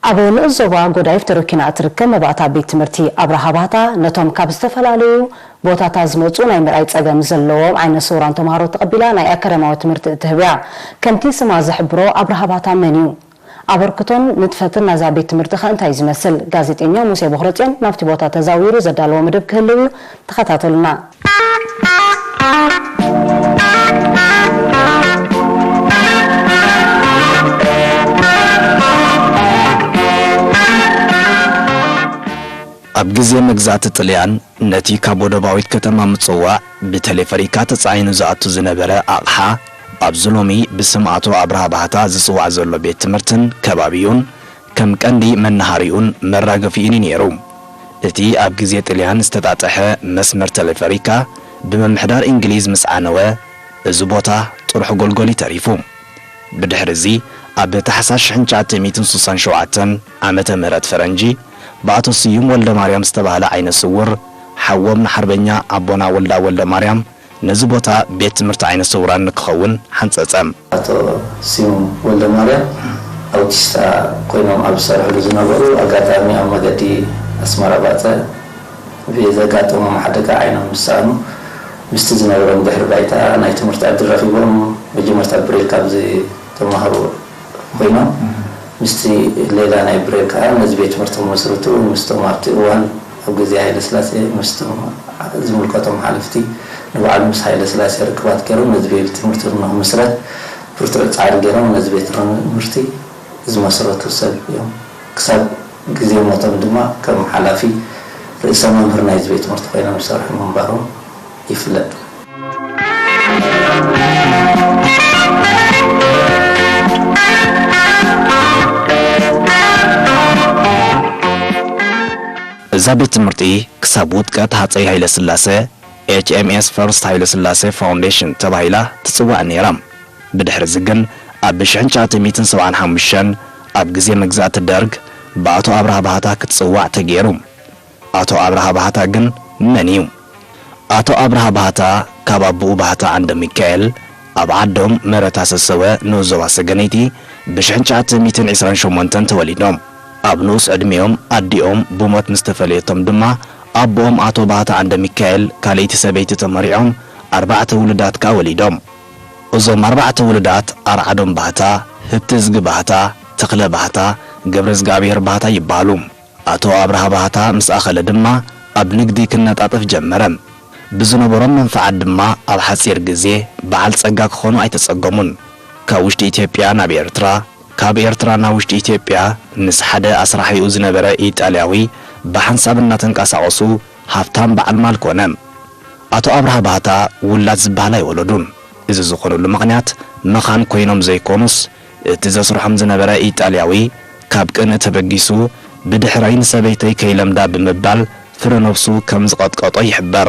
ኣብ ንኡስ ዞባ ጎዳይፍ ተረኪና እትርከብ መባእታ ቤት ትምህርቲ ኣብርሃ ባህታ ነቶም ካብ ዝተፈላለዩ ቦታታት ዝመጹ ናይ ምርኣይ ጸገም ዘለዎም ዓይነ ስውራን ተምሃሮ ተቐቢላ ናይ ኣካዳሚያዊ ትምህርቲ እትህብ እያ። ከምቲ ስማ ዝሕብሮ ኣብርሃ ባህታ መን እዩ? ኣበርክቶን ንጥፈትን ናይዛ ቤት ትምህርቲ ከ እንታይ እዩ ዝመስል? ጋዜጠኛ ሙሴ ቦኽረጽዮን ናብቲ ቦታ ተዛዊሩ ዘዳለዎ መደብ ክህልው እዩ። ተኸታተሉና። ኣብ ግዜ መግዛእቲ ጥልያን፣ ነቲ ካብ ወደባዊት ከተማ ምጽዋዕ ብቴሌፈሪካ ተጻዒኑ ዝኣቱ ዝነበረ ኣቕሓ፣ ኣብዚ ሎሚ ብስም ኣቶ ኣብርሃ ባህታ ዝጽዋዕ ዘሎ ቤት ትምህርትን ከባቢኡን ከም ቀንዲ መናሃሪኡን መራገፊኡን እዩ ነይሩ። እቲ ኣብ ግዜ ጥልያን ዝተጣጠሐ መስመር ቴሌፈሪካ ብምምሕዳር እንግሊዝ ምስ ዓነወ፣ እዚ ቦታ ጥርሑ ጎልጎል እዩ ተሪፉ። ብድሕሪ እዚ፣ ኣብ ታሕሳስ ሽሕን ትሽዓተ ሚእትን ስሳን ሸውዓተን ዓመተ ምህረት ፈረንጂ፣ ብኣቶ ስዩም ወልደማርያም ዝተባህለ ዓይነ ስውር፣ ሓዎም ንሓርበኛ ኣቦና ወልዳ ወልደማርያም፣ ነዚ ቦታ ቤት ትምህርቲ ዓይነ ስውራን ንክኸውን ሓንጸጸ። ኣቶ ስዩም ወልደማርያም ኣውቲስታ ኮይኖም ኣብ ዝሰርሕሉ ዝነበሩ፣ ኣጋጣሚ ኣብ መገዲ ኣስመራ ባጽዕ ብዘጋጠሞም ሓደጋ ዓይኖም ምስ ሰኣኑ፣ ምስቲ ዝነበሮም ድሕሪ ባይታ ናይ ትምህርቲ ዕድል ረኺቦም፣ መጀመርታ ብሬል ካብ ዝተማህሩ ኮይኖም፣ ምስቲ ሌላ ናይ ብሬል ከኣ ነዚ ቤት ትምህርቲ መስርቱ። ምስቶም ኣብቲ እዋን ኣብ ግዜ ሃይለስላሴ ምስቶም ዝምልከቶም ሓለፍቲ ንባዕሉ ምስ ሃይለስላሴ ርክባት ገይሮም ነዚ ቤት ትምህርቲ ንክምስረት ብርቱዕ ጻዕሪ ገይሮም ነዚ ቤት ትምህርቲ ዝመስረቱ ሰብ እዮም። ክሳብ ግዜ ሞቶም ድማ ከም ሓላፊ ርእሰ መምህር ናይዚ ቤት ትምህርቲ ኮይኖም ዝሰርሑ ምንባሮም ይፍለጥ። እዛ ቤት ትምህርቲ ክሳብ ውድቀት ሃጸይ ሃይለስላሰ ኤች ኤም ኤስ ፈርስት ሃይለስላሰ ፋውንዴሽን ተባሂላ ትጽዋዕ ነይራ። ብድሕሪ እዚ ግን ኣብ ሽሕን ትሽዓተ ሚእትን ሰብዓን ሓሙሽተን ኣብ ግዜ መግዛእቲ ደርግ ብኣቶ ኣብርሃ ባህታ ክትጽዋዕ ተገይሩ። ኣቶ ኣብርሃ ባህታ ግን መን እዩ? ኣቶ ኣብርሃ ባህታ ካብ ኣቦኡ ባህታ ዓንደ ሚካኤል ኣብ ዓዶም መረታ ሰሰወ ንኡስ ዞባ ሰገነይቲ ብሽሕን ትሽዓተ ሚእትን ዕስራን ሸሞንተን ተወሊዶም። ኣብ ንኡስ ዕድሚኦም ኣዲኦም ብሞት ምስ ተፈለየቶም ድማ ኣቦኦም ኣቶ ባህታ ዓንደ ሚካኤል ካልኣይቲ ሰበይቲ ተመሪዖም ኣርባዕተ ውሉዳት ከኣ ወሊዶም። እዞም ኣርባዕተ ውሉዳት ኣርዓዶም ባህታ፣ ህብተዝጊ ባህታ፣ ተኽለ ባህታ፣ ገብረዝግኣብሄር ባህታ ይበሃሉ። ኣቶ ኣብርሃ ባህታ ምስ ኣኸለ ድማ ኣብ ንግዲ ክነጣጠፍ ጀመረ። ብዝነበሮም መንፍዓት ድማ ኣብ ሓጺር ግዜ በዓል ጸጋ ክኾኑ ኣይተጸገሙን። ካብ ውሽጢ ኢትዮጵያ ናብ ኤርትራ፣ ካብ ኤርትራ ናብ ውሽጢ ኢትዮጵያ ምስ ሓደ ኣስራሒኡ ዝነበረ ኢጣልያዊ ብሓንሳብ እናተንቀሳቐሱ ሃብታም በዓል ማል ኮነ። ኣቶ ኣብርሃ ባህታ ውላድ ዝበሃል ኣይወለዱን። እዚ ዝኾነሉ ምኽንያት መኻን ኮይኖም ዘይኮኑስ፣ እቲ ዘስርሖም ዝነበረ ኢጣልያዊ ካብ ቅንኢ ተበጊሱ፣ "ብድሕረይ ንሰበይተይ ከይለምዳ" ብምባል ፍረ ነብሱ ከም ዝቐጥቀጦ ይሕበር።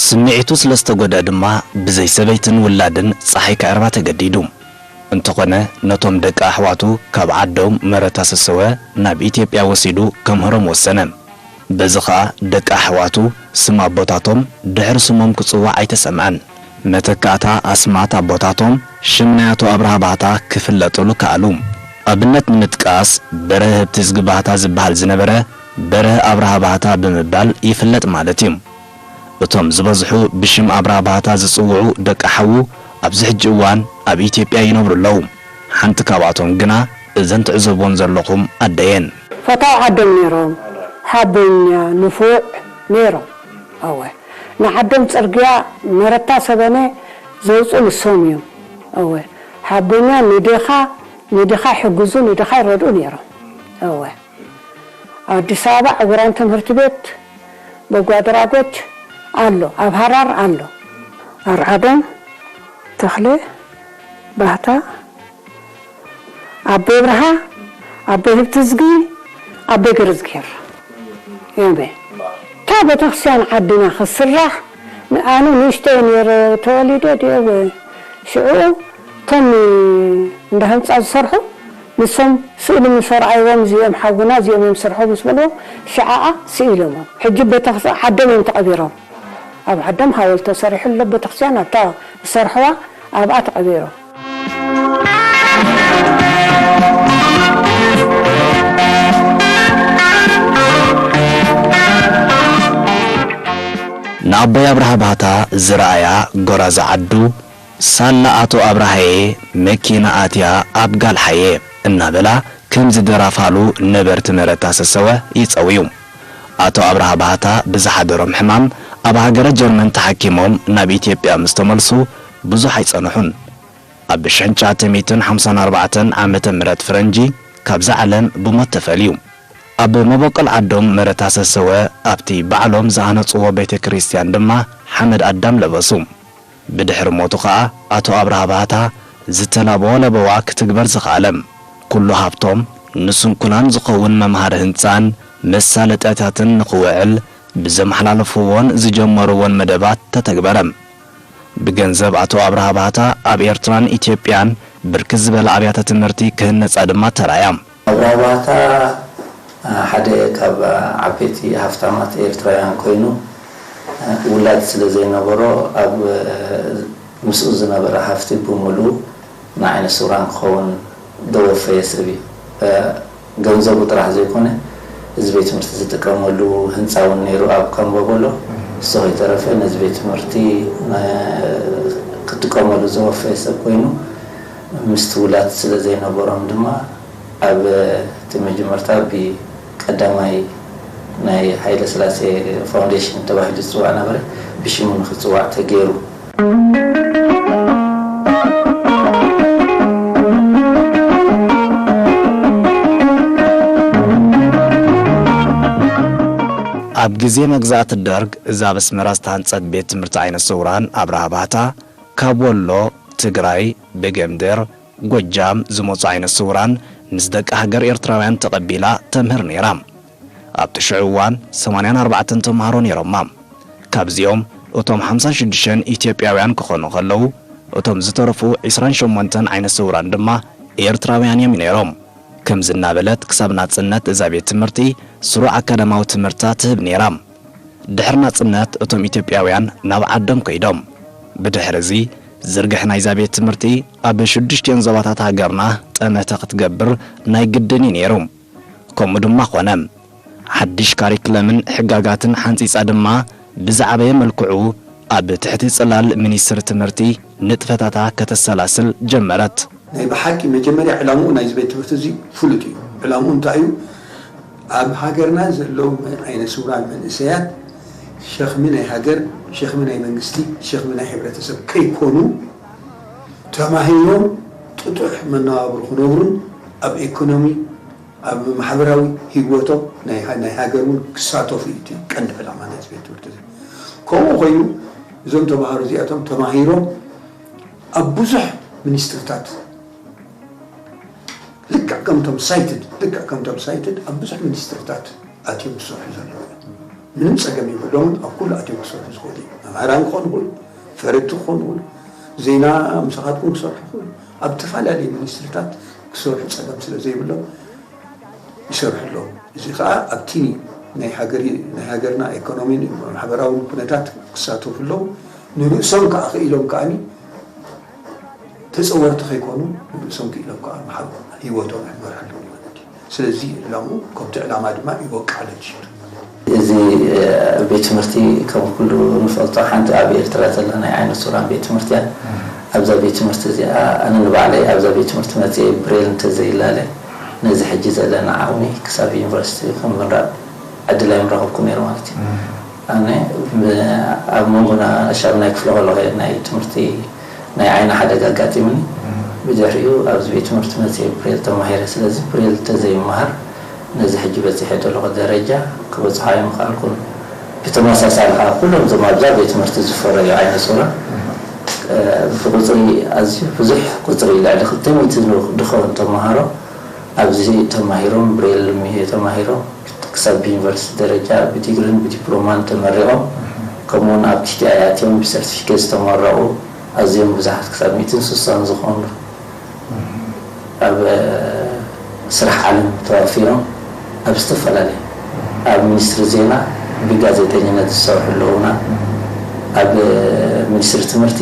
ስምዒቱ ስለ ዝተጎድአ ድማ ብዘይ ሰበይትን ውላድን ጸሓይ ክዕርባ ተገዲዱ። እንተኾነ፣ ነቶም ደቂ ኣሕዋቱ ካብ ዓዶም መረታ ሰሰወ ናብ ኢትዮጵያ ወሲዱ ከምህሮም ወሰነ። በዚ ኸኣ ደቂ ኣሕዋቱ ስም ኣቦታቶም ድሕሪ ስሞም ክጽዋዕ ኣይተሰምዐን። መተካእታ ኣስማት ኣቦታቶም ሽም ናይ ኣቶ ኣብርሃ ባህታ ክፍለጥሉ ከኣሉ። ኣብነት ንምጥቃስ፣ በርሀ ህብተዝጊ ባህታ ዝበሃል ዝነበረ በርሀ ኣብርሃ ባህታ ብምባል ይፍለጥ ማለት እዩ። እቶም ዝበዝሑ ብሽም ኣብርሃ ባህታ ዝጽውዑ ደቂ ሓዉ ኣብዚ ሕጂ እዋን ኣብ ኢትዮጵያ ይነብሩ ኣለዉ። ሓንቲ ካብኣቶም ግና እዘን ትዕዘብወን ዘለኹም ኣደየን። ፈታው ዓዶም ነይሮም፣ ሓቦኛ፣ ንፉዕ ነይሮም። እወ፣ ንዓዶም ጽርግያ መረታ ሰበነ ዘውጽኡ ንሶም እዮም። እወ፣ ሓቦኛ፣ ንድኻ፣ ንድኻ ይሕግዙ፣ ንድኻ ይረድኡ ነይሮም። እወ፣ ኣዲስ ኣበባ ዕውራን ትምህርቲ ቤት በጎ ኣድራጎት ኣሎ፣ ኣብ ሃራር ኣሎ። ኣርዓዶም ተኽለ ባህታ ኣቦይ ኣብርሃ፣ ኣቦይ ህብትዝጊ፣ ኣቦይ ገረዝጊሄር እዮም። እታ ቤተክርስትያን ዓድና ክስራሕ፣ ኣነ ንእሽተይ ነይረ፣ ተወሊደ ድየ፣ ሽዑ እቶም እንዳ ህንፃ ዝሰርሑ ንሶም ስእሊ ምስ ኣርኣይዎም፣ እዚኦም ሓውና፣ እዚኦም እዮም ዝሰርሑ ምስ በልዎም፣ ሽዓኣ ስኢሎምዎም። ሕጂ ቤተክርስትያን ዓዶም እዮም ተቐቢሮም። ኣብ ዓዶም ሓወልቲ ተሰሪሑ ኣሎ፣ ቤተክርስትያን ኣብታ ዝሰርሕዋ ኣብኣ ተቐቢሮም። ንኣቦይ ኣብርሃ ባህታ ዝረኣያ ጎራዙ ዓዱ፣ ሳላ ኣቶ ኣብርሃየ መኪና ኣትያ ኣብ ጋልሓየ እናበላ ከም ዝደራፋሉ ነበርቲ መረታ ሰሰወ ይጸውዩ። ኣቶ ኣብርሃ ባህታ ብዝሓደሮም ሕማም ኣብ ሃገረ ጀርመን ተሓኪሞም ናብ ኢትዮጵያ ምስ ተመልሱ ብዙሕ ኣይጸንሑን። ኣብ ሽሕን ትሽዓተ ሚእትን ሓምሳን ኣርባዕተን ዓመተ ምህረት ፈረንጂ ካብዛ ዓለም ብሞት ተፈልዩ። ኣብ መበቆል ዓዶም መረታ ሰሰወ ኣብቲ ባዕሎም ዝሃነጽዎ ቤተ ክርስቲያን ድማ ሓመድ ኣዳም ለበሱ። ብድሕሪ ሞቱ ኸኣ ኣቶ ኣብርሃ ባህታ ዝተላበዎ ለበዋ ክትግበር ዝኸኣለ ኩሉ ሃብቶም ንስንኩላን ዝኸውን መምሃሪ ህንጻን መሳለጥያታትን ንኽውዕል ብዘመሓላለፍዎን ዝጀመርዎን መደባት ተተግበረ። ብገንዘብ ኣቶ ኣብርሃ ባህታ ኣብ ኤርትራን ኢትዮጵያን ብርክት ዝበላ ኣብያተ ትምህርቲ ክህነጻ ድማ ተራእያ። ኣብርሃ ባህታ ሓደ ካብ ዓበይቲ ሃፍታማት ኤርትራውያን ኮይኑ፣ ውላድ ስለ ዘይነበሮ ኣብ ምስኡ ዝነበረ ሃፍቲ ብምሉኡ ንዓይነ ስውራን ክኸውን ዘወፈየ ሰብ እዩ። ገንዘቡ ጥራሕ ዘይኮነ፣ እዚ ቤት ትምህርቲ ዝጥቀመሉ ህንፃ እውን ነይሩ ኣብ ካምቦ በሎ። እሱ ከይተረፈ ነዚ ቤት ትምህርቲ ክጥቀመሉ ዘወፈየ ሰብ ኮይኑ፣ ምስቲ ውላድ ስለ ዘይነበሮም ድማ ኣብ እቲ መጀመርታ ብቀዳማይ ናይ ሃይለስላሴ ፋውንዴሽን ተባሂሉ ዝፅዋዕ ነበረ፣ ብሽሙ ንክፅዋዕ ተገይሩ። ኣብ ግዜ መግዛእቲ ደርግ እዛ ኣብ ኣስመራ ዝተሃንጸት ቤት ትምህርቲ ዓይነ ስውራን ኣብርሃ ባህታ ካብ ወሎ፣ ትግራይ፣ ብጌምድር፣ ጎጃም ዝመጹ ዓይነ ስውራን ምስ ደቂ ሃገር ኤርትራውያን ተቐቢላ ተምህር ነይራ። ኣብቲ ሽዑ እዋን ሰማንያን ኣርባዕተን ተምሃሮ ነይሮማ። ካብዚኦም እቶም ሓምሳን ሽዱሽተን ኢትዮጵያውያን ክኾኑ ከለዉ፣ እቶም ዝተረፉ ዒስራን ሸሞንተን ዓይነ ስውራን ድማ ኤርትራውያን እዮም ነይሮም። ከምዚ እናበለት ክሳብ ናጽነት እዛ ቤት ትምህርቲ ስሩዕ ኣካዳማዊ ትምህርታ ትህብ ነይራ። ድሕሪ ናጽነት እቶም ኢትዮጵያውያን ናብ ዓዶም ከይዶም። ብድሕሪ እዚ ዝርግሐ ናይዛ ቤት ትምህርቲ ኣብ ሽዱሽቲኦን ዞባታት ሃገርና ጠመተ ክትገብር ናይ ግድን እዩ ነይሩ። ከምኡ ድማ ኾነ። ሓድሽ ካሪክለምን ሕጋጋትን ሓንጺጻ ድማ ብዝዓበየ መልክዑ ኣብ ትሕቲ ጽላል ሚኒስትሪ ትምህርቲ ንጥፈታታ ከተሰላስል ጀመረት። ናይ ብሓቂ መጀመርያ ዕላምኡ ናይዚ ቤት ትምህርቲ እዚ ፍሉጥ እዩ። ዕላምኡ እንታይ እዩ? ኣብ ሃገርና ዘለዉ ዓይነ ስውራን መንእሰያት ሸኽሚ ናይ ሃገር፣ ሸኽሚ ናይ መንግስቲ፣ ሸኽሚ ናይ ሕብረተሰብ ከይኮኑ ተማሂሮም ጥጡሕ መነባብሮ ክነብሩን ኣብ ኢኮኖሚ ኣብ ማሕበራዊ ህይወቶም ናይ ናይ ሃገር እውን ክሳተፉ እዩ እቲ ቀንዲ ዕላማ ናይዚ ቤት ትምህርቲ እዚ። ከምኡ ኮይኑ እዞም ተምሃሮ እዚኣቶም ተማሂሮም ኣብ ብዙሕ ሚኒስትሪታት ልክዕ ከምቶም ሳይትድ ልክዕ ከምቶም ሳይትድ ኣብ ብዙሕ ሚኒስትሪታት ኣትዮም ዝሰርሑ ዘለዉ እዮም። ምንም ፀገም የብሎምን። ኣብ ኩሉ ኣትዮም ክሰርሑ ዝኽእሉ እዮም። መምሃራን ክኾኑ ይኽእሉ፣ ፈረድቲ ክኾኑ ይኽእሉ፣ ዜና ምሳኻትኩም ክሰርሑ ይኽእሉ፣ ኣብ ዝተፈላለዩ ሚኒስትሪታት ክሰርሑ ፀገም ስለ ዘይብሎም ይሰርሑ ኣለዉ። እዚ ከዓ ኣብቲ ናይ ሃገሪ ናይ ሃገርና ኢኮኖሚን ማሕበራውን ኩነታት ክሳተፉ ኣለዉ። ንርእሶም ከዓ ክኢሎም ከዓኒ ተፀወርቲ ከይኮኑ ንርእሶም ክኢሎም ከዓ መሓብ ህይወቶም ክመርሑ ኣለዉ ማለት እዩ። ስለዚ ዕላምኡ ከምቲ ዕላማ ድማ ይወቅዕ ኣሎ ትሽርት ማለት እዩ። እዚ ቤት ትምህርቲ ከም ኩሉ ንፈልጦ ሓንቲ ኣብ ኤርትራ ዘላ ናይ ዓይነ ስውራን ቤት ትምህርቲ እያ። ኣብዛ ቤት ትምህርቲ እዚኣ ኣነ ንባዕለይ ኣብዛ ቤት ትምህርቲ መፅየ ብሬል እንተዘይላለ ነዚ ሕጂ ዘለና ዓቕሚ ክሳብ ዩኒቨርሲቲ ክምረቕ ዕድል ኣይምረኸብኩ ነይሩ ማለት እዩ። ኣነ ኣብ መንጎና ሻብ ናይ ክፍለ ከለኹ ናይ ትምህርቲ ናይ ዓይኒ ሓደጋ ኣጋጢሙኒ። ብድሕሪኡ ኣብዚ ቤት ትምህርቲ መፅየ ብሬል ተማሂረ። ስለዚ ብሬል ተዘይመሃር ነዚ ሕጂ በፂሐ ዘለኹ ደረጃ ክበፅሖ ኣይምኸኣልኩን። ብተመሳሳሊ ከዓ ኩሎም እዞም ኣብዛ ቤት ትምህርቲ ዝፈረዩ ዓይነ ስውራን ብቁፅሪ ኣዝዩ ብዙሕ ቁፅሪ ልዕሊ ክልተ ሚእቲ ዝኸውን ተምሃሮ ኣብዚ ተማሂሮም ብሬል ተማሂሮም ክሳብ ብዩኒቨርሲቲ ደረጃ ብዲግሪን ብዲፕሎማን ተመሪቖም፣ ከምኡውን ኣብ ቲቲኣይ ኣትዮም ብሰርቲፊኬት ዝተመረቑ ኣዝዮም ብዙሓት ክሳብ ሚእትን ስሳን ዝኾኑ ኣብ ስራሕ ዓለም ተዋፊሮም ኣብ ዝተፈላለየ ኣብ ሚኒስትሪ ዜና ብጋዜጠኝነት ዝሰርሑ ኣለዉና። ኣብ ሚኒስትሪ ትምህርቲ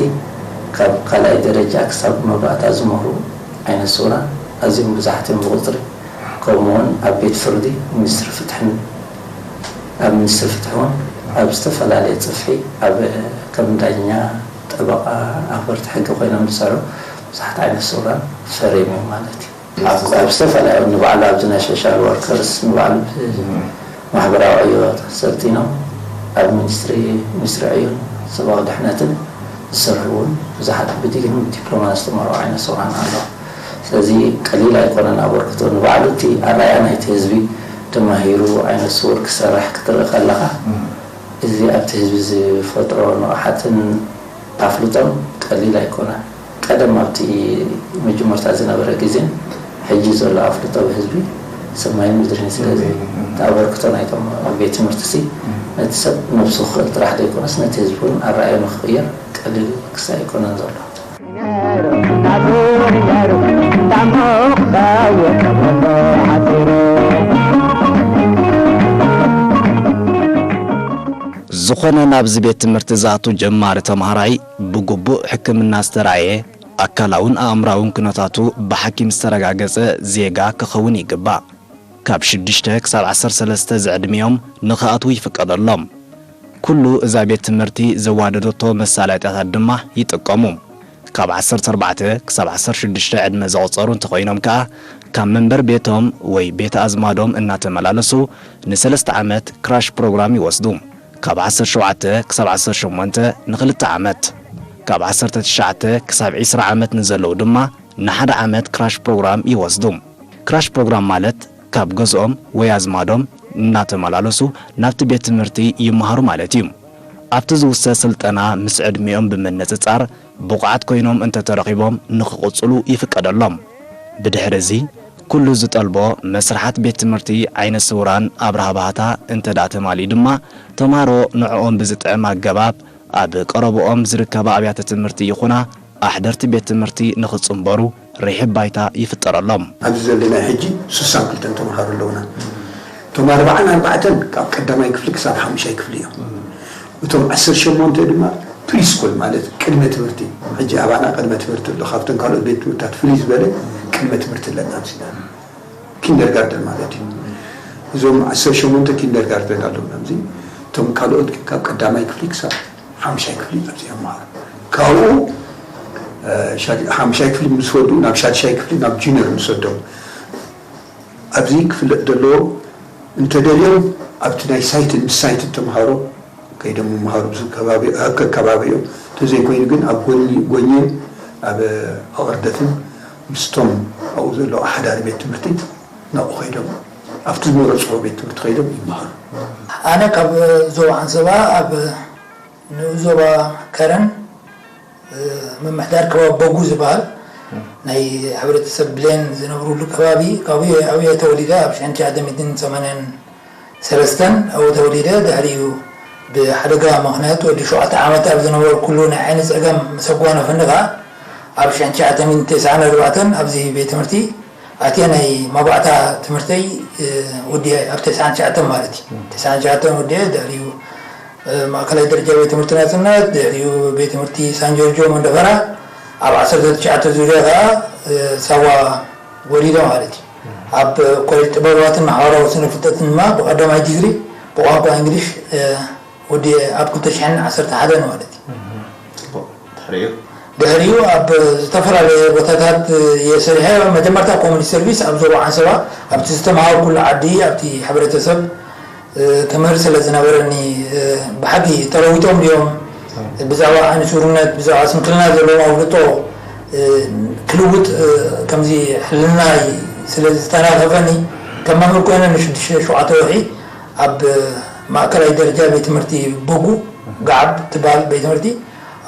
ካብ ካልኣይ ደረጃ ክሳብ መባእታ ዝምህሩ ዓይነት ስውራን ኣዝዮም ብዙሓት እዮም ብቁፅሪ። ከምኡ እውን ኣብ ቤት ፍርዲ ሚኒስትሪ ፍትሕን ኣብ ሚኒስትሪ ፍትሒ እውን ኣብ ዝተፈላለየ ፅፍሒ ኣብ ከም ዳኛ፣ ጠበቓ፣ ኣኽበርቲ ሕጊ ኮይኖም ዝሰርሑ ብዙሓት ዓይነት ስውራን ፈርዮም እዮም ማለት እዩ። ኣብ ኣብ ዝተፈላለዩ ንባዕሉ ኣብዚ ናይ ሶሻል ወርከርስ ንባዕሉ ማሕበራዊ ዕዮ ሰልጢኖም ኣብ ሚኒስትሪ ሚኒስትሪ ዕዮን ሰብኣዊ ድሕነትን ዝሰርሑ እውን ብዙሓት ብዲግሪን ብዲፕሎማን ዝተመረቑ ዓይነት ስውራን ኣለዉ። ስለዚ ቀሊል ኣይኮነን ኣበርክቶ። ንባዕሉ እቲ ኣረኣእያ ናይቲ ህዝቢ ተማሂሩ ዓይነት ስውር ክሰርሕ ክትርኢ ከለኻ እዚ ኣብቲ ህዝቢ ዝፈጥሮ ንቕሓትን ኣፍልጦን ቀሊል ኣይኮነን። ቀደም ኣብቲ መጀመርታ ዝነበረ ግዜን ሕጂ ዘሎ ኣፍልጦ ብህዝቢ ሰማይን ምድርን እዩ። ስለዚ እቲ ኣበርክቶ ናይቶም ቤት ትምህርቲሲ ነቲ ሰብ ነብሱ ክኽእል ጥራሕ ዘይኮነስ ነቲ ህዝቢ እውን ኣረኣእዮ ንክቕየር ቀሊል ክሳይ ኣይኮነን ዘሎ። ዝኾነ ናብዚ ቤት ትምህርቲ ዝኣቱ ጀማሪ ተምሃራይ ብግቡእ ሕክምና ዝተራእየ፣ ኣካላውን ኣእምራውን ኩነታቱ ብሓኪም ዝተረጋገጸ ዜጋ ክኸውን ይግባእ። ካብ ሽዱሽተ ክሳብ ዓሰርተ ሰለስተ ዝዕድሚኦም ንኽኣትዉ ይፍቀደሎም። ኩሉ እዛ ቤት ትምህርቲ ዘዋደደቶ መሳለጥያታት ድማ ይጥቀሙ። ካብ ዓሰርተ ኣርባዕተ ክሳብ ዓሰርተ ሽዱሽተ ዕድመ ዘቑጸሩ እንተኾይኖም ከኣ ካብ መንበር ቤቶም ወይ ቤተ ኣዝማዶም እናተመላለሱ ንሰለስተ ዓመት ክራሽ ፕሮግራም ይወስዱ። ካብ ዓሰርተ ሸውዓተ ክሳብ ዓሰርተ ሸሞንተ ንኽልተ ዓመት፣ ካብ ዓሰርተ ትሽዓተ ክሳብ ዒስራ ዓመት ንዘለዉ ድማ ንሓደ ዓመት ክራሽ ፕሮግራም ይወስዱ። ክራሽ ፕሮግራም ማለት ካብ ገዝኦም ወይ ኣዝማዶም እናተመላለሱ ናብቲ ቤት ትምህርቲ ይመሃሩ ማለት እዩ። ኣብቲ ዝውሰድ ስልጠና ምስ ዕድሚኦም ብምንጽጻር ብቑዓት ኮይኖም እንተተረኺቦም ንኽቕጽሉ ይፍቀደሎም። ብድሕሪ እዚ ኩሉ ዝጠልቦ መስርሓት ቤት ትምህርቲ ዓይነ ስውራን ኣብርሃ ባህታ እንተ ደኣ ተማሊኡ ድማ ተምሃሮ ንዕኦም ብዝጥዕም ኣገባብ ኣብ ቀረብኦም ዝርከባ ኣብያተ ትምህርቲ ይኹና ኣሕደርቲ ቤት ትምህርቲ ንኽጽንበሩ ርሒብ ባይታ ይፍጠረሎም። ኣብዚ ዘለናዮ ሕጂ ሱሳን ክልተን ተምሃሮ ኣለውና። እቶም ኣርባዓን ኣርባዕተን ካብ ቀዳማይ ክፍሊ ክሳብ ሓሙሻይ ክፍሊ እዮም። እቶም ዓሰርተ ሸሞንተ ድማ ፕሪስኩል ማለት ቅድመ ትምህርቲ፣ ሕጂ ኣባና ቅድመ ትምህርቲ ኣሎ። ካብተን ካልኦት ቤት ትምህርትታት ፍልይ ዝበለ ቅድመ ትምህርቲ ኣለና ኣብዚ። ኪንደርጋርደን ማለት እዩ። እዞም ዓሰርተ ሸሞንተ ኪንደርጋርደን ኣለውና ኣብዚ። እቶም ካልኦት ግን ካብ ቀዳማይ ክፍሊ ክሳብ ሓሙሻይ ክፍሊ ኣብዚ ይመሃሩ። ካብኡ ሓሙሻይ ክፍሊ ምስ ወድኡ ናብ ሻድሻይ ክፍሊ ናብ ጁኒየር ንሰዶም። ኣብዚ ክፍለጥ ዘለዎ እንተደልዮም ኣብቲ ናይ ሳይት ምስ ሳይት ተምሃሮ ከይዶም ይመሃሩ ኣብዚ ከባቢ ኣብ ከከባቢኦም እንተዘይኮይኑ ግን ኣብ ጎኒ ጎኝን ኣብ ኣቕርደትን ምስቶም ኣብኡ ዘለዉ ኣሕዳሪ ቤት ትምህርቲ ናብኡ ከይዶም ኣብቲ ዝመረፅዎ ቤት ትምህርቲ ከይዶም ይመሃሩ። ኣነ ካብ ዞባ ዓንሰባ ኣብ ንኡስ ዞባ ከረን ምምሕዳር ከባቢ በጉ ዝበሃል ናይ ሕብረተሰብ ብሌን ዝነብሩሉ ከባቢ ካብኡ ኣብየ ተወሊደ ኣብ ሽሕን ትሽዓተ ሚእትን ሰማንያን ሰለስተን ኣብኡ ተወሊደ ድሕሪኡ ብሓደጋ ምኽንያት ወዲ ሸውዓተ ዓመት ኣብ ዝነበርኩሉ ናይ ዓይኒ ፀገም ምስ ኣጓነፈኒ ከዓ ኣብ ሽሕን ትሽዓተ ሚእትን ተስዓን ኣርባዕተን ኣብዚ ቤት ትምህርቲ ኣትየ ናይ መባእታ ትምህርተይ ወዲአ ኣብ ተስዓን ትሽዓተን ማለት እዩ ተስዓን ትሽዓተን ወዲአ ድሕሪኡ ማእከላይ ደረጃ ቤት ትምህርቲ ናጽነት ድሕሪኡ ቤት ትምህርቲ ሳን ጆርጆ መንደፈራ ኣብ ዓሰርተ ትሽዓተ ዙርያ ከዓ ሳዋ ወሪደ ማለት እዩ ኣብ ኮሌጅ ጥበባትን ማሕበራዊ ስነ ፍልጠትን ድማ ብቀዳማይ ዲግሪ ብቋንቋ እንግሊሽ ወዲ ኣብ ክልተ ሽሕን ዓሰርተ ሓደን ማለት እዩ። ድሕሪኡ ኣብ ዝተፈላለየ ቦታታት እየ ሰሪሐ። መጀመርታ ኮሚኒቲ ሰርቪስ ኣብ ዞባ ዓንሰባ ኣብቲ ዝተምሃርኩሉ ዓዲ ኣብቲ ሕብረተሰብ ክምህር ስለ ዝነበረኒ ብሓቂ ተለዊጦም ድዮም ብዛዕባ ዓይነ ስውርነት ብዛዕባ ስንክልና ዘለዎም ኣፍልጦ ክልውጥ ከምዚ ሕልናይ ስለ ዝተናኸፈኒ ከም መምህር ኮይነ ንሽዱሽተ ሸውዓተ ወርሒ ኣብ ማእከላይ ደረጃ ቤት ትምህርቲ በጉ ጋዓብ ትበሃል ቤት ትምህርቲ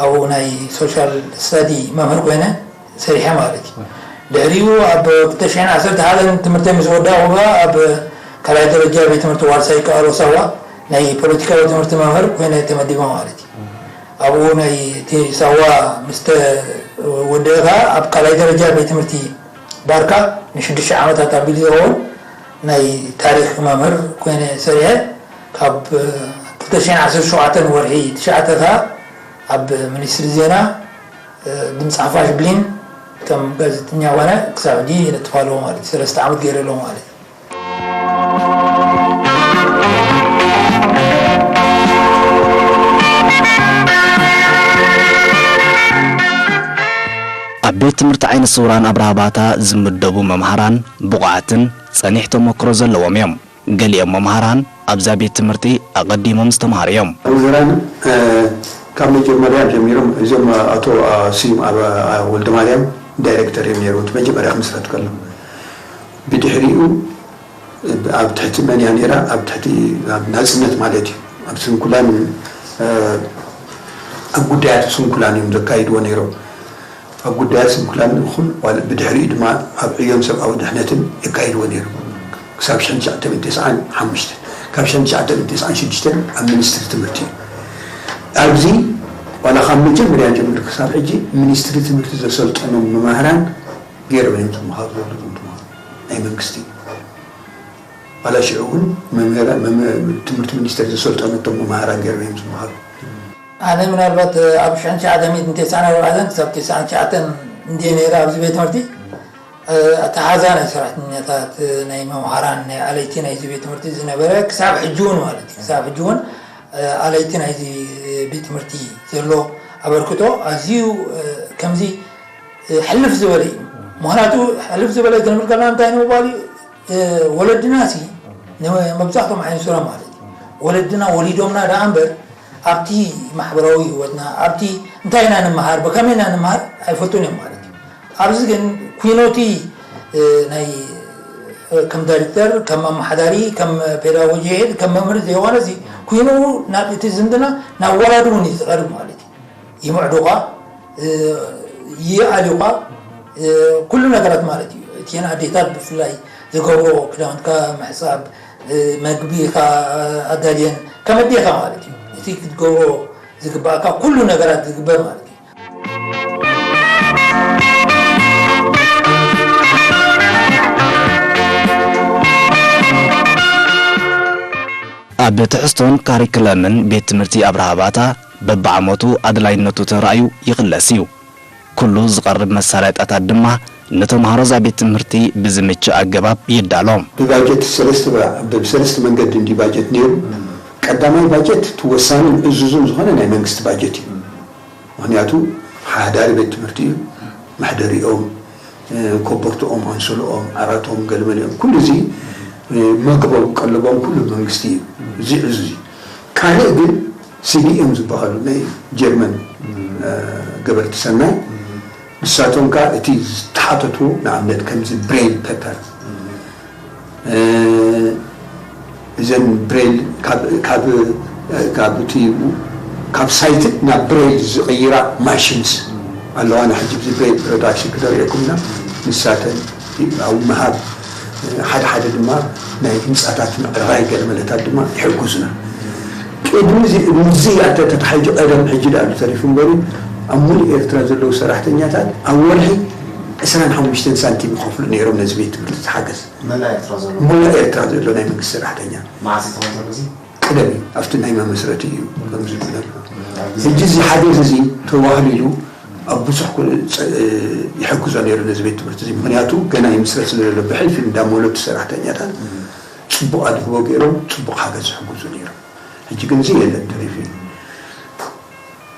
ኣብኡ ናይ ሶሻል ስተዲ መምህር ኮይነ ሰሪሐ ማለት እዩ። ድሕሪኡ ኣብ ክልተ ሽሕን ዓሰርተ ሓደን ትምህርተይ ምስ ወዳእኹ ከኣ ኣብ ካልኣይ ደረጃ ቤት ትምህርቲ ዋርሳይ ከኣሎ ሳዋ ናይ ፖለቲካዊ ትምህርቲ መምህር ኮይነ ተመዲበ ማለት እዩ። ኣብኡ ናይ እቲ ሳዋ ምስ ተወደአ ከኣ ኣብ ካልኣይ ደረጃ ቤት ትምህርቲ ባርካ ንሽዱሽተ ዓመታት ኣቢሉ ዝኸውን ናይ ታሪኽ መምህር ኮይነ ሰሪሐ። ካብ ክልተ ሽሕን ዓሰርተ ሸውዓተን ወርሒ ትሽዓተ ከኣ ኣብ ሚኒስትሪ ዜና ድምፂ ሓፋሽ ብሊን ከም ጋዜጠኛ ኮነ ክሳብ ሕጂ ይነጥፍ ኣለዎ ማለት እዩ። ሰለስተ ዓመት ገይረ ኣለዎ ማለት እዩ። ኣብ ቤት ትምህርቲ ዓይነ ስውራን ኣብርሃ ባታ ዝምደቡ መምሃራን ብቑዓትን ጸኒሕ ተመክሮ ዘለዎም እዮም። ገሊኦም መምሃራን ኣብዛ ቤት ትምህርቲ ኣቐዲሞም ዝተምሃሩ እዮም። መምህራን ካብ መጀመርያ ጀሚሮም እዞም ኣቶ ስዩም ወልደማርያም ዳይሬክተር እዮም ነይሮም እቲ መጀመርያ ክምስረት ከሎ። ብድሕሪኡ ኣብ ትሕቲ መን እያ ነይራ? ኣብ ትሕቲ ኣብ ናጽነት ማለት እዩ። ኣብ ስንኩላን ኣብ ጉዳያት ስንኩላን እዮም ዘካይድዎ ነይሮም። ኣብ ጉዳያት ስንኩላን ይኹን ዋላ ብድሕሪኡ ድማ ኣብ ዕዮን ሰብኣዊ ድሕነትን የካይድዎ ነይሮም። ክሳብ ሽሕን ትሽዓተ ሚእትን ተስዓን ሓሙሽተን ካብ ሽሕን ትሽዓተ ሚእትን ተስዓን ሽዱሽተን ኣብ ሚኒስትሪ ትምህርቲ እዩ። ኣብዚ ዋላ ካብ መጀመርያ ጀሚሩ ክሳብ ሕጂ ሚኒስትሪ ትምህርቲ ዘሰልጠኖም መማህራን ገይሮም እዮም ዝመሃሩ ዘለዉ እዞም ተምሃሮ ናይ መንግስቲ። ዋላ ሽዑ እውን መምህራ- መም- ትምህርቲ ሚኒስቴር ዘሰልጠነቶም መማህራን ገይሮም እዮም ዝመሃሩ። ኣነ ምናልባት ኣብ ሽሕን ትሽዓተ ሚእትን ተስዓን ኣርባዕተን ክሳብ ተስዓን ትሽዓተን እንድየ ነይረ ኣብዚ ቤት ትምህርቲ። ኣተሓዛ ናይ ሰራሕተኛታት፣ ናይ መምሃራን፣ ናይ ኣለይቲ ናይዚ ቤት ትምህርቲ ዝነበረ ክሳብ ሕጂ እውን ማለት እዩ። ክሳብ ሕጂ እውን ኣለይቲ ናይዚ ቤት ትምህርቲ ዘሎ ኣበርክቶ ኣዝዩ ከምዚ ሕልፍ ዝበለ እዩ። ምኽንያቱ ሕልፍ ዝበለ ክንብል ከለና እንታይ ንምባል እዩ? ወለድና ሲ መብዛሕቶም ዓይነ ስውራን ማለት እዩ። ወለድና ወሊዶምና ደኣ እምበር ኣብቲ ማሕበራዊ ህይወትና ኣብቲ እንታይ ኢና ንምሃር ብከመይ ኢና ንምሃር ኣይፈልጡን እዮም ማለት እዩ። ኣብዚ ግን ኩኖቲ ናይ ከም ዳይሬክተር ከም ኣመሓዳሪ ከም ፔዳጎጂ ሄድ ከም መምህር ዘይኮነ ሲ ኩኖ ናብ እቲ ዝምድና ናብ ወላዲ እውን እዩ ዝቐርብ ማለት እዩ። ይምዕዱኻ፣ ይኣልዩኻ፣ ኩሉ ነገራት ማለት እዩ። እተን ኣዴታት ብፍላይ ዝገብርኦ ክዳውንትካ ምሕፃብ፣ መግቢኻ ኣዳልየን ከም ኣዴኻ ማለት እዩ። እቲ ክትገብሮ ዝግባእካ ኩሉ ነገራት ዝግበር ማለት እዩ። ኣብ ትሕዝቶን ካሪክለምን ቤት ትምህርቲ ኣብርሃ ባታ በብዓመቱ ኣድላይነቱ ተራእዩ ይኽለስ እዩ። ኩሉ ዝቐርብ መሳለጥያታት ድማ ንተምሃሮ እዛ ቤት ትምህርቲ ብዝምችእ ኣገባብ ይዳሎ። ብባጀት ሰለስተ ብሰለስተ መንገዲ እንዲ ባጀት ነይሩ። ቀዳማይ ባጀት እቲ ወሳንን ዕዙዝን ዝኾነ ናይ መንግስቲ ባጀት እዩ። ምኽንያቱ ሓዳሪ ቤት ትምህርቲ እዩ። መሕደሪኦም፣ ኮቦርትኦም፣ ኣንሶልኦም፣ ዓራቶም፣ ገለመሊኦም ኩሉ እዚ መግቦም ቀለቦም ኩሉ መንግስቲ እዩ። እዚ ዕዙዝ እዩ። ካልእ ግን ሲቢኤም ዝበሃሉ ናይ ጀርመን ገበርቲ ሰናይ ንሳቶም ከኣ እቲ ዝተሓተትዎ ንኣብነት ከምዚ ብሬል ፔፐር እዘን ብሬል ካብ ካብ ካብ እቲ ካብ ሳይትድ ናብ ብሬል ዝቕይራ ማሽንስ ኣለዋና ሕጂ ብዚ ብሬል ፕሮዳክሽን ክተርእየኩም ኢና ንሳተን ኣብ ምሃብ ሓደ ሓደ ድማ ናይ ህንፃታት ምዕራይ ገለ መለታት ድማ ይሕግዙና። ቅድሚ እዚ ምስዚ ኣተ ተታሒዙ ቀደም ሕጂ ደኣ ተሪፉ እምበሩ ኣብ ሙሉእ ኤርትራ ዘለዉ ሰራሕተኛታት ኣብ ወርሒ ዕስራን ሓሙሽተን ሳንቲም ይኸፍሉ ነይሮም ነዚ ቤት ትምህርቲ ዝሓገዝ። መላእ ኤርትራ ዘሎ። መላእ ኤርትራ ዘሎ ናይ መንግስቲ ሰራሕተኛ። መዓስ እዩ ተኾን ዘሎ እዚ? ቀደም እዩ ኣብቲ ናይ መመስረቲ እዩ ከም ዝብለካ። ሕጂ እዚ ሓገዝ እዚ ተዋህሊሉ ኣብ ብዙሕ ኩ- ጸ- ይሕግዞ ነይሩ ነዚ ቤት ትምህርቲ እዚ ምክንያቱ ገና ይምስረት ስለ ዘሎ ብሕልፊ እንዳመለቱ ሰራሕተኛታት ጽቡቕ ኣድህቦ ገይሮም ጽቡቕ ሓገዝ ይሕግዙ ነይሮም። ሕጂ ግን እዚ የለን ተሪፉ እዩ።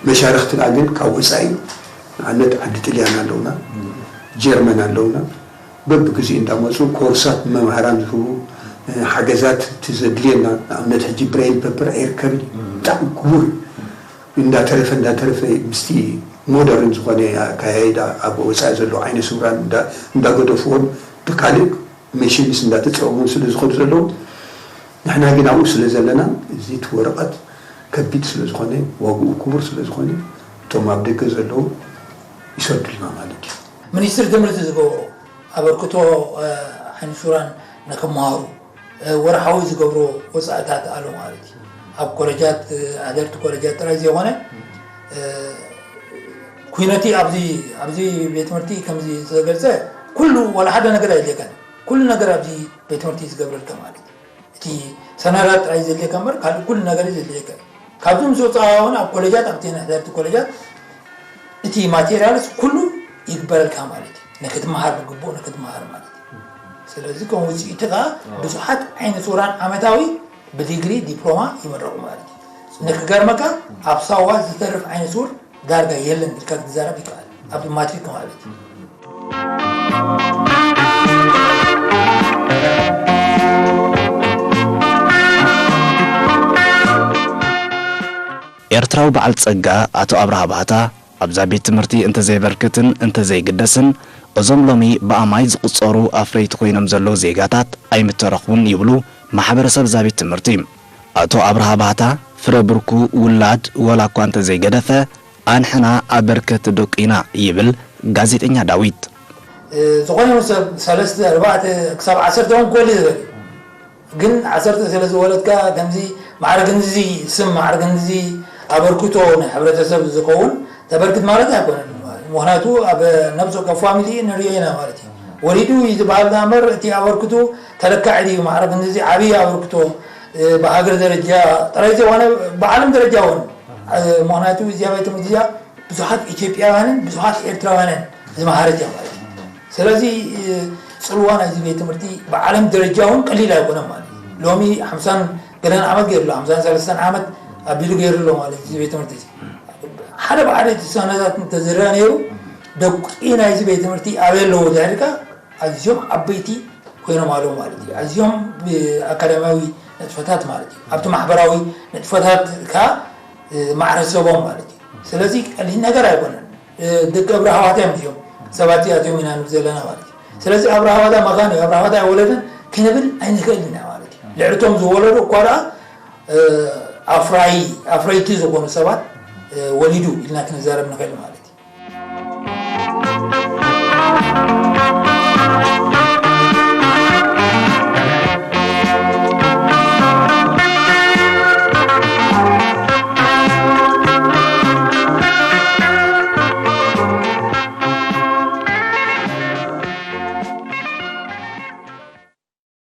መሻርክትና ግን ካብ ወፃኢ ንኣብነት ዓዲ ጥልያን ኣለውና፣ ጀርመን ኣለውና። በብግዚኡ እንዳመፁ ኮርሳት ንመምሃራን ዝህቡ ሓገዛት እቲ ዘድልየና ንኣብነት ሕጂ ብሬይል ፔፐር ኣይርከብን እዩ። ብጣዕሚ ክቡር እዩ። እንዳተረፈ እንዳተረፈ ምስቲ ሞደርን ዝኾነ ኣካያይዳ ኣብ ወፃኢ ዘለዉ ዓይነ ስውራን እንዳገደፍዎም ብካልእ መሽንስ እንዳተፀበቡ ስለ ዝኸዱ ዘለዉ ንሕና ግን ኣብኡ ስለ ዘለና እዚ እቲ ወረቐት ከቢድ ስለ ዝኾነ ዋግኡ ክቡር ስለ ዝኾነ እቶም ኣብ ደገ ዘለዉ ይሰዱልና ማለት እዩ። ሚኒስትሪ ትምህርቲ ዝገብሮ ኣበርክቶ ዓይኒ ሱራን ንክመሃሩ ወርሓዊ ዝገብሮ ወፃእታት ኣሎ ማለት እዩ። ኣብ ኮለጃት፣ ኣደርቲ ኮለጃት ጥራይ ዘይኮነ ኩነቲ ኣብዚ ቤት ትምህርቲ ከምዚ ዝተገልፀ ኩሉ ዋላ ሓደ ነገር ኣይድልየካን። ኩሉ ነገር ኣብዚ ቤት ትምህርቲ ዝገብረልካ ማለት እዩ። እቲ ሰነዳት ጥራይ ዘድልየካ እምበር ካልእ ኩሉ ነገር እዩ ዘድልየካ እዩ። ካብዚ ምስ ወፃእካ እውን ኣብ ኮለጃት ኣብቲ ናይ ሕዳርቲ ኮለጃት እቲ ማቴሪያልስ ኩሉ ይግበረልካ ማለት እዩ። ንክትመሃር ብግቡእ ንክትመሃር ማለት እዩ። ስለዚ ከም ውፅኢትካ ብዙሓት ዓይነት ሱራን ዓመታዊ ብዲግሪ ዲፕሎማ ይምረቑ ማለት እዩ። ንክገርመካ ኣብ ሳዋ ዝተርፍ ዓይነት ሱር ዳርጋ የለን ኢልካ ክትዛረብ ይከኣል። ኣብ ማትሪክ ማለት እዩ። ኤርትራዊ በዓል ጸጋ ኣቶ ኣብርሃ ባህታ ኣብዛ ቤት ትምህርቲ እንተዘይበርክትን እንተዘይግደስን እዞም ሎሚ ብኣማይ ዝቑጸሩ ኣፍረይቲ ኮይኖም ዘለዉ ዜጋታት ኣይምተረኽቡን ይብሉ ማሕበረሰብ እዛ ቤት ትምህርቲ። ኣቶ ኣብርሃ ባህታ ፍረ ብርኩ ውላድ ወላ እኳ እንተዘይገደፈ ኣንሕና ኣበርከቲ ደቁ ኢና ይብል ጋዜጠኛ ዳዊት። ዝኾነ ይኹን ሰብ ሰለስተ ኣርባዕተ ክሳብ ዓሰርተ እውን ክወልድ ይኽእል እዩ። ግን ዓሰርተ ስለ ዝወለድካ ከምዚ ማዕረ ክንድዚ ስም ማዕረ ክንድዚ ኣበርክቶ ናይ ሕብረተሰብ ዝኸውን ተበርክት ማለት ኣይኮነን። ምኽንያቱ ኣብ ነብሲ ወከፍ ፋሚሊ ንሪኦ ኢና ማለት እዩ። ወሊዱ እዩ ዝበሃል ዳ እምበር እቲ ኣበርክቶ ተለካዒ ድዩ? ማዕረ ክንድዚ ዓብዪ ኣበርክቶ ብሃገር ደረጃ ጥራይ ዘይኮነ ብዓለም ደረጃ እውን ምኽንያቱ እዚኣ ቤት ትምህርቲ እዚኣ ብዙሓት ኢትዮጵያውያንን ብዙሓት ኤርትራውያንን ዝመሃረት እያ ማለት እዩ። ስለዚ ጽልዋ ናይዚ ቤት ትምህርቲ ብዓለም ደረጃ እውን ቀሊል ኣይኮነን ማለት እዩ። ሎሚ ሓምሳን ገለን ዓመት ገይሩ ኣሎ፣ ሓምሳን ሰለስተን ዓመት ኣቢሉ ገይሩ ኣሎ ማለት እዩ። እዚ ቤት ትምህርቲ እዚ ሓደ ብሓደ እቲ ሰነዳት እንተዝረአ ነይሩ ደቂ ናይዚ ቤት ትምህርቲ ኣበይ ኣለዉ ድሕሪካ ኣዝዮም ዓበይቲ ኮይኖም ኣለዉ ማለት እዩ። ኣዝዮም ብኣካዳሚያዊ ንጥፈታት ማለት እዩ ኣብቲ ማሕበራዊ ንጥፈታት ከ ማዕረ ሰቦም ማለት እዩ። ስለዚ ቀሊል ነገር ኣይኮነን። ደቂ ኣብርሃ ኣሕዋት እዮም እዚኦም ሰባት እዚኣቶም ኢና ንብል ዘለና ማለት እዩ። ስለዚ ኣብርሃ ኣሕዋት መኻን እዩ ኣብርሃ ኣሕዋት ኣይወለደን ክንብል ኣይንኽእል ኢና ማለት እዩ። ልዕሊ እቶም ዝወለዱ እኳ ደኣ ኣፍራይ ኣፍረይቲ ዝኾኑ ሰባት ወሊዱ ኢልና ክንዛረብ ንኽእል ማለት እዩ።